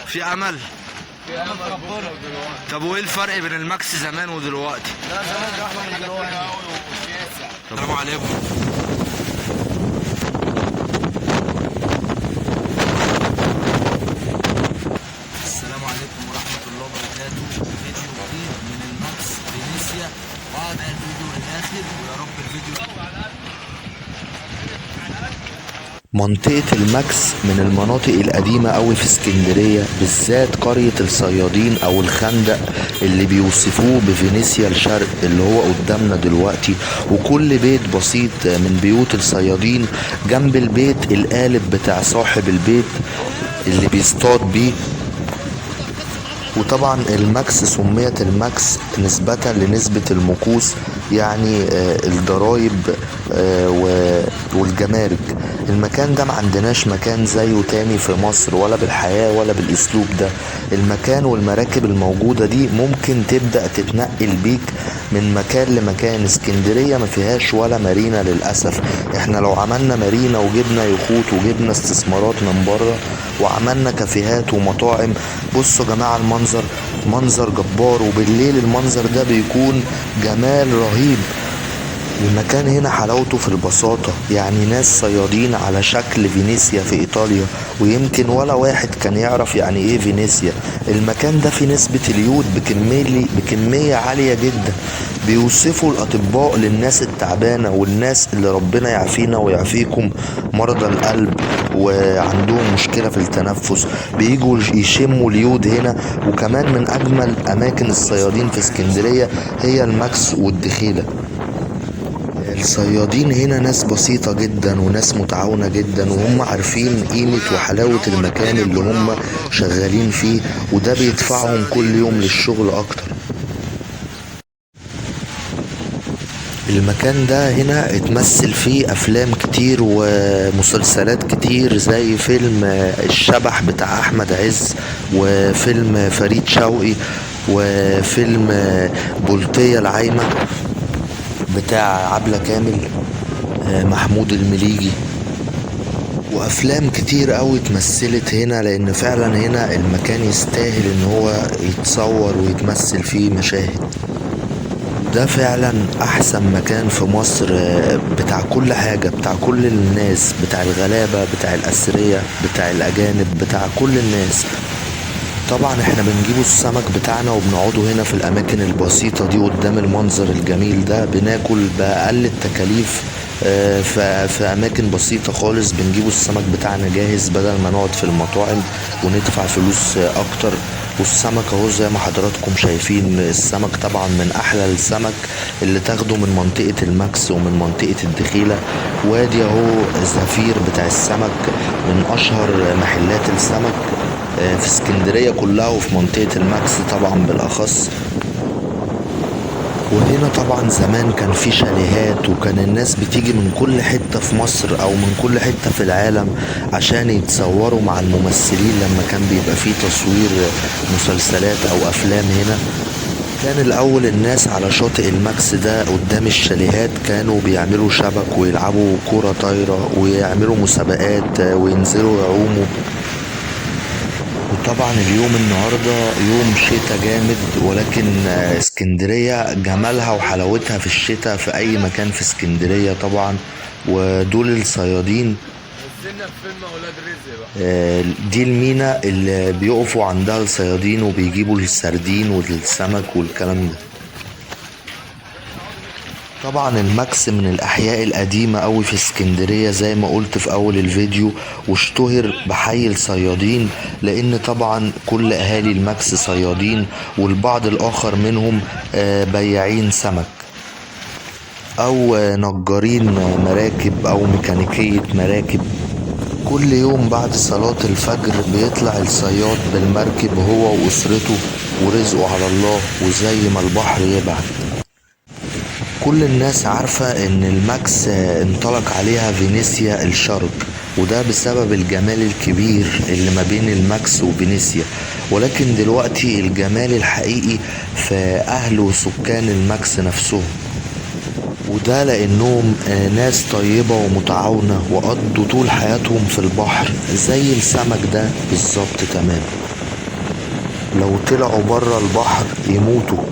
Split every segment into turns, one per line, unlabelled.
في امل؟
في امل بكره ودلوقتي.
طب وايه الفرق بين الماكس زمان ودلوقتي؟
لا زمان احلى من دلوقتي.
السلام عليكم. السلام عليكم ورحمة الله وبركاته. فيديو جديد من الماكس فينيسيا، وهذا الفيديو للآخر ويا رب الفيديو.
منطقة الماكس من المناطق القديمة أوي في اسكندرية، بالذات قرية الصيادين أو الخندق اللي بيوصفوه بفينيسيا الشرق اللي هو قدامنا دلوقتي. وكل بيت بسيط من بيوت الصيادين جنب البيت القالب بتاع صاحب البيت اللي بيصطاد بيه. وطبعا الماكس سميت الماكس نسبة لنسبة المكوس، يعني الضرايب والجمارك. المكان ده ما عندناش مكان زيه تاني في مصر، ولا بالحياة ولا بالاسلوب ده. المكان والمراكب الموجودة دي ممكن تبدأ تتنقل بيك من مكان لمكان. اسكندرية ما فيهاش ولا مارينا للأسف. احنا لو عملنا مارينا وجبنا يخوت وجبنا استثمارات من بره وعملنا كافيهات ومطاعم، بصوا يا جماعة المنظر منظر جبار، وبالليل المنظر ده بيكون جمال رهيب. المكان هنا حلاوته في البساطة، يعني ناس صيادين على شكل فينيسيا في إيطاليا، ويمكن ولا واحد كان يعرف يعني إيه فينيسيا. المكان ده فيه نسبة اليود بكمية عالية جدا، بيوصفوا الأطباء للناس التعبانة والناس اللي ربنا يعافينا ويعافيكم مرضى القلب وعندهم مشكلة في التنفس، بيجوا يشموا اليود هنا. وكمان من أجمل أماكن الصيادين في اسكندرية هي الماكس والدخيلة. الصيادين هنا ناس بسيطة جدا وناس متعاونة جدا، وهم عارفين قيمة وحلاوة المكان اللي هم شغالين فيه، وده بيدفعهم كل يوم للشغل أكتر. المكان ده هنا اتمثل فيه أفلام كتير ومسلسلات كتير، زي فيلم الشبح بتاع أحمد عز، وفيلم فريد شوقي، وفيلم بلطية العايمة بتاع عبلة كامل، محمود المليجي، وافلام كتير قوي اتمثلت هنا، لان فعلا هنا المكان يستاهل ان هو يتصور ويتمثل فيه مشاهد. ده فعلا احسن مكان في مصر، بتاع كل حاجة، بتاع كل الناس، بتاع الغلابة، بتاع الأثرياء، بتاع الأجانب، بتاع كل الناس. طبعا احنا بنجيبوا السمك بتاعنا وبنقعده هنا في الاماكن البسيطة دي قدام المنظر الجميل ده، بناكل باقل التكاليف، في اماكن بسيطة خالص. بنجيبوا السمك بتاعنا جاهز بدل ما نقعد في المطاعم وندفع فلوس اكتر. والسمك اهو زي ما حضراتكم شايفين، السمك طبعا من احلى السمك اللي تاخده من منطقة الماكس ومن منطقة الدخيلة. وادي اهو الزفير بتاع السمك، من اشهر محلات السمك في اسكندرية كلها وفي منطقة الماكس طبعا بالأخص. وهنا طبعا زمان كان في شاليهات، وكان الناس بتيجي من كل حتة في مصر أو من كل حتة في العالم عشان يتصوروا مع الممثلين لما كان بيبقى فيه تصوير مسلسلات أو أفلام هنا. كان الأول الناس على شاطئ الماكس ده قدام الشاليهات كانوا بيعملوا شبك ويلعبوا كرة طايرة ويعملوا مسابقات وينزلوا يعوموا. وطبعا اليوم النهاردة يوم شتاء جامد، ولكن اسكندرية جمالها وحلاوتها في الشتاء في أي مكان في اسكندرية طبعا. ودول الصيادين،
نزلنا في فيلم اولاد رزق بقى.
دي المينا اللي بيقفوا عندها الصيادين وبيجيبوا السردين والسمك والكلام ده. طبعا الماكس من الأحياء القديمة أوي في اسكندرية زي ما قلت في أول الفيديو، واشتهر بحي الصيادين لأن طبعا كل أهالي الماكس صيادين، والبعض الآخر منهم بياعين سمك أو نجارين مراكب أو ميكانيكية مراكب. كل يوم بعد صلاة الفجر بيطلع الصياد بالمركب هو وأسرته ورزقه على الله، وزي ما البحر يبعت. كل الناس عارفة ان الماكس انطلق عليها فينيسيا الشرق، وده بسبب الجمال الكبير اللي ما بين الماكس وفينيسيا. ولكن دلوقتي الجمال الحقيقي في اهل وسكان الماكس نفسهم، وده لانهم ناس طيبة ومتعاونة وقضوا طول حياتهم في البحر زي السمك ده بالظبط تمام. لو طلعوا برا البحر يموتوا.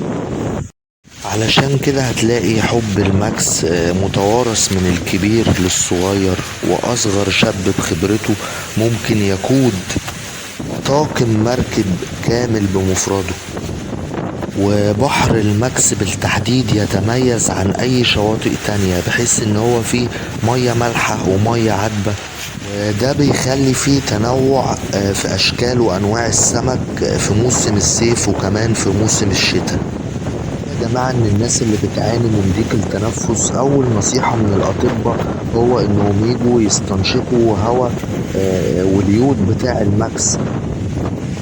علشان كده هتلاقي حب الماكس متوارث من الكبير للصغير، وأصغر شاب بخبرته ممكن يقود طاقم مركب كامل بمفرده. وبحر الماكس بالتحديد يتميز عن أي شواطئ تانية، بحيث إن هو فيه مية مالحة ومية عذبة، وده بيخلي فيه تنوع في أشكال وأنواع السمك في موسم الصيف وكمان في موسم الشتاء. يا جماعة إن الناس اللي بتعاني من ضيق التنفس، أول نصيحة من الأطباء هو إنهم يجوا يستنشقوا هواء واليود بتاع الماكس.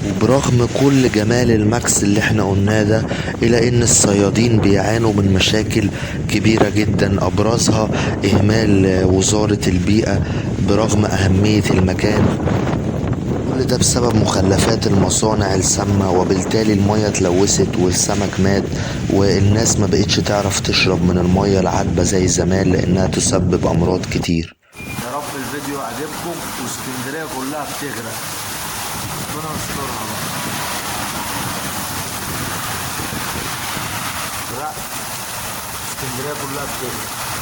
وبرغم كل جمال الماكس اللي احنا قلناه ده، إلا إن الصيادين بيعانوا من مشاكل كبيرة جدا، أبرزها إهمال وزارة البيئة برغم أهمية المكان. كل ده بسبب مخلفات المصانع السامة، وبالتالي المية اتلوثت والسمك مات، والناس ما بقتش تعرف تشرب من المية العذبة زي زمان لأنها تسبب أمراض كتير.
يا رب الفيديو عجبكم، واسكندرية كلها بتغرق، ربنا يسترها بقى. غرق اسكندرية كلها بتغرق.